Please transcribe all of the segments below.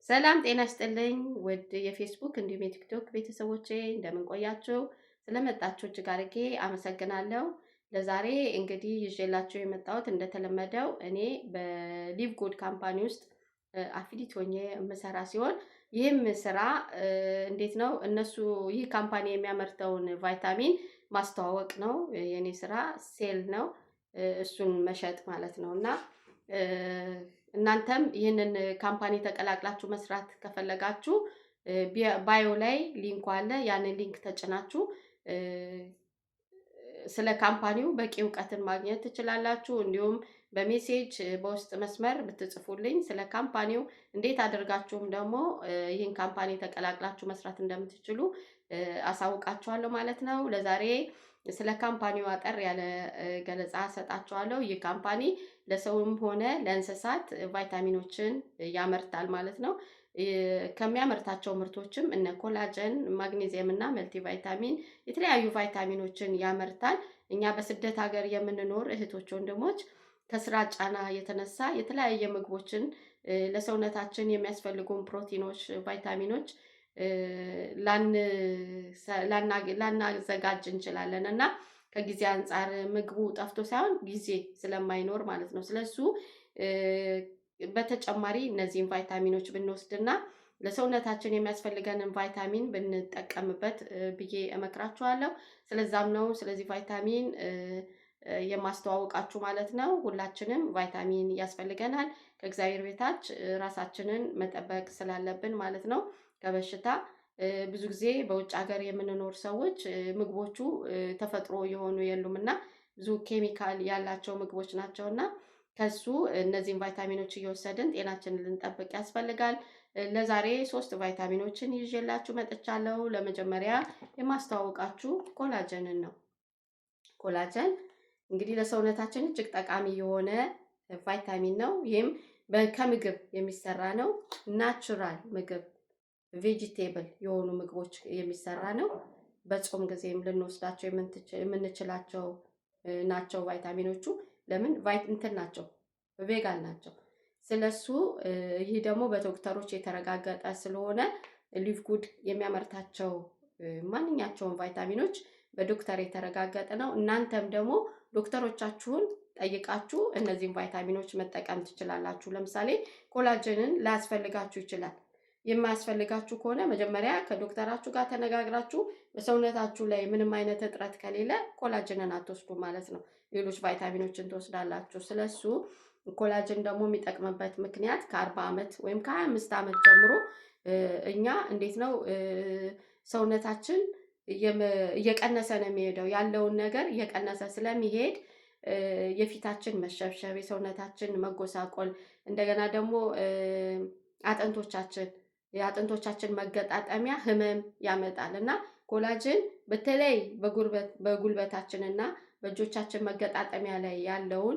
ሰላም ጤና ይስጥልኝ ውድ የፌስቡክ እንዲሁም የቲክቶክ ቤተሰቦቼ፣ እንደምን ቆያችሁ? ስለመጣችሁ እጅግ አድርጌ አመሰግናለሁ። ለዛሬ እንግዲህ ይዤላችሁ የመጣሁት እንደተለመደው እኔ በ LiveGood company ውስጥ affiliate ሆኜ የምሰራ ሲሆን ይህም ስራ እንዴት ነው፣ እነሱ ይህ company የሚያመርተውን ቫይታሚን ማስተዋወቅ ነው። የእኔ ስራ sale ነው፣ እሱን መሸጥ ማለት ነው። እና እናንተም ይህንን company ተቀላቅላችሁ መስራት ከፈለጋችሁ bio ላይ link ኡ አለ። ያንን link ተጭናችሁ ስለ company ው በቂ እውቀትን ማግኘት ትችላላችሁ። እንዲሁም በ message በውስጥ መስመር ብትጽፉልኝ ስለ company ው እንዴት አድርጋችሁም ደግሞ ይህን company ተቀላቅላችሁ መስራት እንደምትችሉ አሳውቃችኋለሁ ማለት ነው። ለዛሬ ስለ company ው አጠር ያለ ገለጻ ሰጣችኋለሁ። ይህ company ለሰውም ሆነ ለእንስሳት ቫይታሚኖችን ያመርታል ማለት ነው። ከሚያመርታቸው ምርቶችም እነ collagen፣ ማግኔዚየም እና multivitamin የተለያዩ ቫይታሚኖችን ያመርታል። እኛ በስደት ሀገር የምንኖር እህቶች፣ ወንድሞች ከስራ ጫና የተነሳ የተለያየ ምግቦችን፣ ለሰውነታችን የሚያስፈልጉን ፕሮቲኖች፣ ቫይታሚኖች ላናዘጋጅ እንችላለን እና ከጊዜ አንጻር ምግቡ ጠፍቶ ሳይሆን ጊዜ ስለማይኖር ማለት ነው። ስለሱ በተጨማሪ እነዚህን ቫይታሚኖች ብንወስድና ለሰውነታችን የሚያስፈልገንን ቫይታሚን ብንጠቀምበት ብዬ እመክራችኋለሁ። ስለዛም ነው ስለዚህ ቫይታሚን የማስተዋወቃችሁ ማለት ነው። ሁላችንም ቫይታሚን ያስፈልገናል። ከእግዚአብሔር በታች ራሳችንን መጠበቅ ስላለብን ማለት ነው ከበሽታ። ብዙ ጊዜ በውጭ ሀገር የምንኖር ሰዎች ምግቦቹ ተፈጥሮ የሆኑ የሉም እና ብዙ ኬሚካል ያላቸው ምግቦች ናቸው እና ከሱ እነዚህን ቫይታሚኖች እየወሰድን ጤናችንን ልንጠብቅ ያስፈልጋል። ለዛሬ ሶስት ቫይታሚኖችን ይዤላችሁ መጥቻለሁ። ለመጀመሪያ የማስተዋወቃችሁ collagen ን ነው። Collagen እንግዲህ ለሰውነታችን እጅግ ጠቃሚ የሆነ ቫይታሚን ነው። ይህም ከምግብ የሚሰራ ነው። Natural ምግብ፣ vegetable የሆኑ ምግቦች የሚሰራ ነው። በጾም ጊዜም ልንወስዳቸው የምንችላቸው ናቸው ቫይታሚኖቹ። ለምን እንትን ናቸው፣ vegan ናቸው። ስለሱ ይህ ደግሞ በዶክተሮች የተረጋገጠ ስለሆነ LiveGood የሚያመርታቸው ማንኛቸውም ቫይታሚኖች በዶክተር የተረጋገጠ ነው። እናንተም ደግሞ ዶክተሮቻችሁን ጠይቃችሁ እነዚህን ቫይታሚኖች መጠቀም ትችላላችሁ። ለምሳሌ collagen ን ላያስፈልጋችሁ ይችላል። የማያስፈልጋችሁ ከሆነ መጀመሪያ ከዶክተራችሁ ጋር ተነጋግራችሁ በሰውነታችሁ ላይ ምንም አይነት እጥረት ከሌለ collagen ን አትወስዱ ማለት ነው። ሌሎች ቫይታሚኖችን ትወስዳላችሁ። ስለሱ collagen ደግሞ የሚጠቅምበት ምክንያት ከ40 ዓመት ወይም ከ25 ዓመት ጀምሮ እኛ እንዴት ነው፣ ሰውነታችን እየቀነሰ ነው የሚሄደው፣ ያለውን ነገር እየቀነሰ ስለሚሄድ የፊታችን መሸብሸብ፣ የሰውነታችን መጎሳቆል፣ እንደገና ደግሞ የአጥንቶቻችን መገጣጠሚያ ህመም ያመጣል። እና collagen በተለይ በጉልበታችንና በእጆቻችን መገጣጠሚያ ላይ ያለውን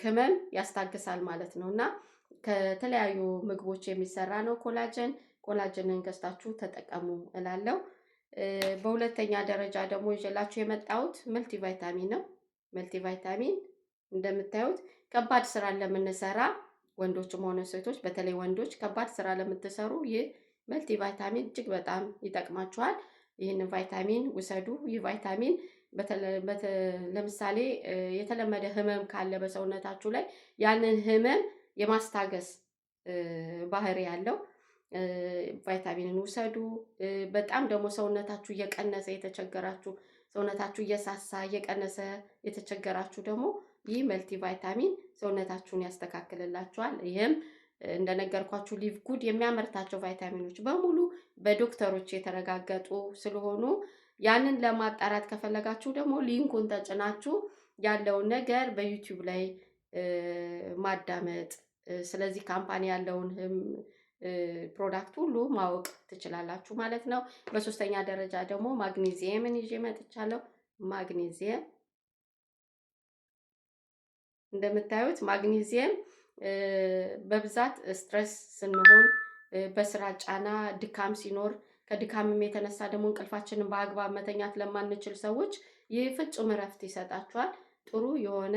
ህመም ያስታግሳል ማለት ነው። እና ከተለያዩ ምግቦች የሚሰራ ነው collagen። Collagen ን ገዝታችሁ ተጠቀሙ እላለሁ። በሁለተኛ ደረጃ ደግሞ ይዤላችሁ የመጣሁት multivitamin ነው። Multivitamin እንደምታዩት ከባድ ስራ ለምንሰራ ወንዶችም ሆነ ሴቶች፣ በተለይ ወንዶች ከባድ ስራ ለምትሰሩ ይህ multivitamin እጅግ በጣም ይጠቅማችኋል። ይህንን ቫይታሚን ውሰዱ። ይህ ቫይታሚን ለምሳሌ የተለመደ ህመም ካለ በሰውነታችሁ ላይ ያንን ህመም የማስታገስ ባህሪ ያለው ቫይታሚንን ውሰዱ። በጣም ደግሞ ሰውነታችሁ እየቀነሰ የተቸገራችሁ፣ ሰውነታችሁ እየሳሳ እየቀነሰ የተቸገራችሁ ደግሞ ይህ multivitamin ሰውነታችሁን ያስተካክልላችኋል። ይህም እንደነገርኳችሁ LiveGood የሚያመርታቸው ቫይታሚኖች በሙሉ በዶክተሮች የተረጋገጡ ስለሆኑ ያንን ለማጣራት ከፈለጋችሁ ደግሞ link ኡን ተጭናችሁ ያለውን ነገር በ YouTube ላይ ማዳመጥ፣ ስለዚህ company ያለውን product ሁሉ ማወቅ ትችላላችሁ ማለት ነው። በሶስተኛ ደረጃ ደግሞ ማግኒዚየምን ይዤ መጥቻለሁ። ማግኒዚየም እንደምታዩት ማግኒዚየም በብዛት stress ስንሆን፣ በስራ ጫና ድካም ሲኖር፣ ከድካምም የተነሳ ደግሞ እንቅልፋችንን በአግባብ መተኛት ለማንችል ሰዎች ይህ ፍጹም እረፍት ይሰጣችኋል። ጥሩ የሆነ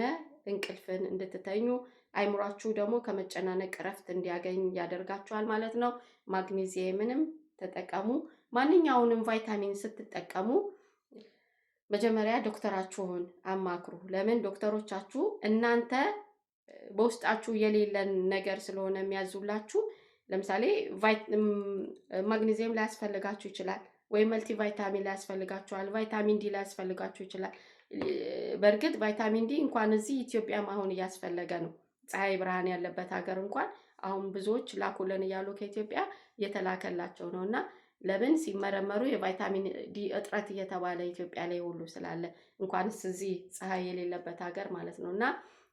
እንቅልፍን እንድትተኙ፣ አይምሯችሁ ደግሞ ከመጨናነቅ እረፍት እንዲያገኝ ያደርጋችኋል ማለት ነው። ማግኔዚየምንም ተጠቀሙ። ማንኛውንም ቫይታሚን ስትጠቀሙ መጀመሪያ ዶክተራችሁን አማክሩ። ለምን ዶክተሮቻችሁ እናንተ በውስጣችሁ የሌለን ነገር ስለሆነ የሚያዙላችሁ። ለምሳሌ ማግኔዚየም ላያስፈልጋችሁ ይችላል፣ ወይም multivitamin ላያስፈልጋችኋል፣ ቫይታሚን ዲ ላያስፈልጋችሁ ይችላል። በእርግጥ ቫይታሚን ዲ እንኳን እዚህ ኢትዮጵያም አሁን እያስፈለገ ነው። ፀሐይ ብርሃን ያለበት ሀገር እንኳን አሁን ብዙዎች ላኩልን እያሉ ከኢትዮጵያ እየተላከላቸው ነው። እና ለምን ሲመረመሩ የቫይታሚን ዲ እጥረት እየተባለ ኢትዮጵያ ላይ ሁሉ ስላለ እንኳንስ እዚህ ፀሐይ የሌለበት ሀገር ማለት ነው። እና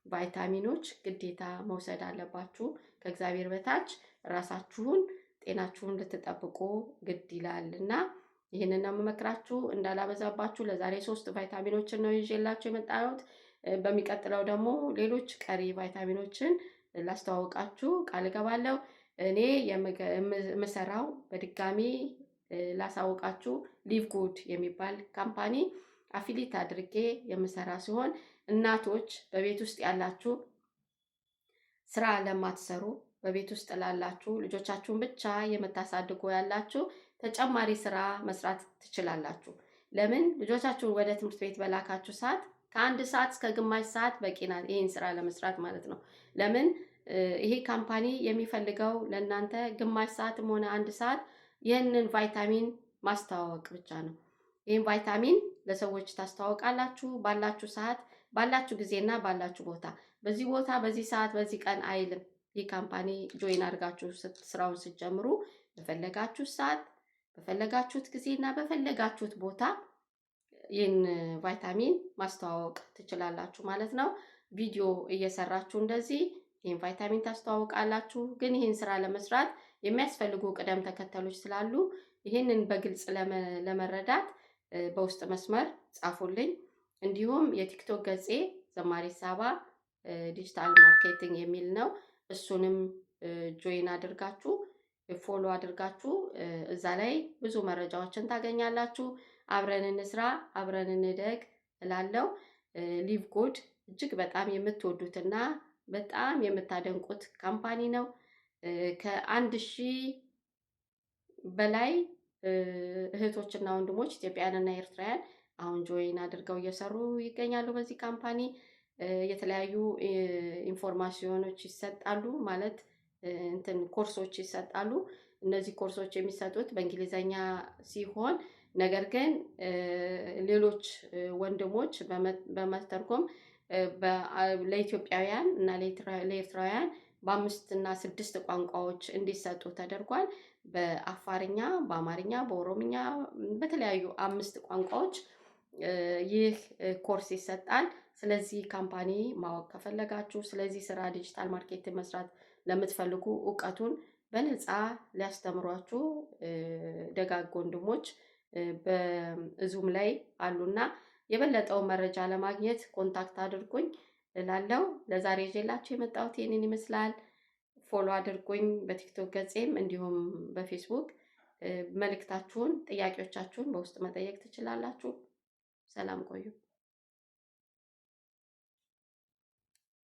ቫይታሚኖች ግዴታ መውሰድ አለባችሁ። ከእግዚአብሔር በታች ራሳችሁን ጤናችሁን ልትጠብቁ ግድ ይላል። እና ይህንን ነው የምመክራችሁ። እንዳላበዛባችሁ ለዛሬ 3 ቫይታሚኖችን ነው ይዤላችሁ የመጣሁት። በሚቀጥለው ደግሞ ሌሎች ቀሪ ቫይታሚኖችን ላስተዋውቃችሁ ቃል እገባለሁ። እኔ የምሰራው በድጋሚ ላሳውቃችሁ ሊቭ ጉድ የሚባል company affiliate አድርጌ የምሰራ ሲሆን እናቶች በቤት ውስጥ ያላችሁ፣ ስራ ለማትሰሩ፣ በቤት ውስጥ ላላችሁ፣ ልጆቻችሁን ብቻ የምታሳድጉ ያላችሁ ተጨማሪ ስራ መስራት ትችላላችሁ። ለምን ልጆቻችሁን ወደ ትምህርት ቤት በላካችሁ ሰዓት ከ1 ሰዓት እስከ ግማሽ ሰዓት በቂ ናት ይህን ስራ ለመስራት ማለት ነው። ለምን ይሄ company የሚፈልገው ለእናንተ ግማሽ ሰዓትም ሆነ 1 ሰዓት ይህንን ቫይታሚን ማስተዋወቅ ብቻ ነው። ይህን ቫይታሚን ለሰዎች ታስተዋውቃላችሁ ባላችሁ ሰዓት፣ ባላችሁ ጊዜና ባላችሁ ቦታ። በዚህ ቦታ፣ በዚህ ሰዓት፣ በዚህ ቀን አይልም። ይህ company join አድርጋችሁ ስራውን ስትጀምሩ በፈለጋችሁት ሰዓት፣ በፈለጋችሁት ጊዜና በፈለጋችሁት ቦታ ይህን ቫይታሚን ማስተዋወቅ ትችላላችሁ ማለት ነው። ቪዲዮ እየሰራችሁ እንደዚህ ይህን ቫይታሚን ታስተዋውቃላችሁ። ግን ይህን ስራ ለመስራት የሚያስፈልጉ ቅደም ተከተሎች ስላሉ ይህንን በግልጽ ለመረዳት በውስጥ መስመር ጻፉልኝ። እንዲሁም የቲክቶክ ገጼ ዘማሪ ሳባ digital marketing የሚል ነው። እሱንም join አድርጋችሁ follow አድርጋችሁ እዛ ላይ ብዙ መረጃዎችን ታገኛላችሁ። አብረን እንስራ፣ አብረን እንደግ እላለሁ። ሊቭ ጉድ እጅግ በጣም የምትወዱትና በጣም የምታደንቁት company ነው። ከ1000 በላይ እህቶችና ወንድሞች ኢትዮጵያውያንና ኤርትራውያን አሁን join አድርገው እየሰሩ ይገኛሉ። በዚህ company የተለያዩ information ኖች ይሰጣሉ፣ ማለት እንትን ኮርሶች ይሰጣሉ። እነዚህ ኮርሶች የሚሰጡት በእንግሊዘኛ ሲሆን ነገር ግን ሌሎች ወንድሞች በመተርጎም ለኢትዮጵያውያን እና ለኤርትራውያን በአምስት እና ስድስት ቋንቋዎች እንዲሰጡ ተደርጓል። በአፋርኛ፣ በአማርኛ፣ በኦሮምኛ፣ በተለያዩ 5 ቋንቋዎች ይህ ኮርስ ይሰጣል። ስለዚህ company ማወቅ ከፈለጋችሁ፣ ስለዚህ ስራ digital market መስራት ለምትፈልጉ እውቀቱን በነፃ ሊያስተምሯችሁ ደጋግ ወንድሞች በዙም ላይ አሉና የበለጠውን መረጃ ለማግኘት contact አድርጉኝ እላለሁ። ለዛሬ ይዤላችሁ የመጣሁት ይህንን ይመስላል። Follow አድርጉኝ በቲክቶክ ገጼም እንዲሁም በፌስቡክ። መልእክታችሁን፣ ጥያቄዎቻችሁን በውስጥ መጠየቅ ትችላላችሁ። ሰላም ቆዩ።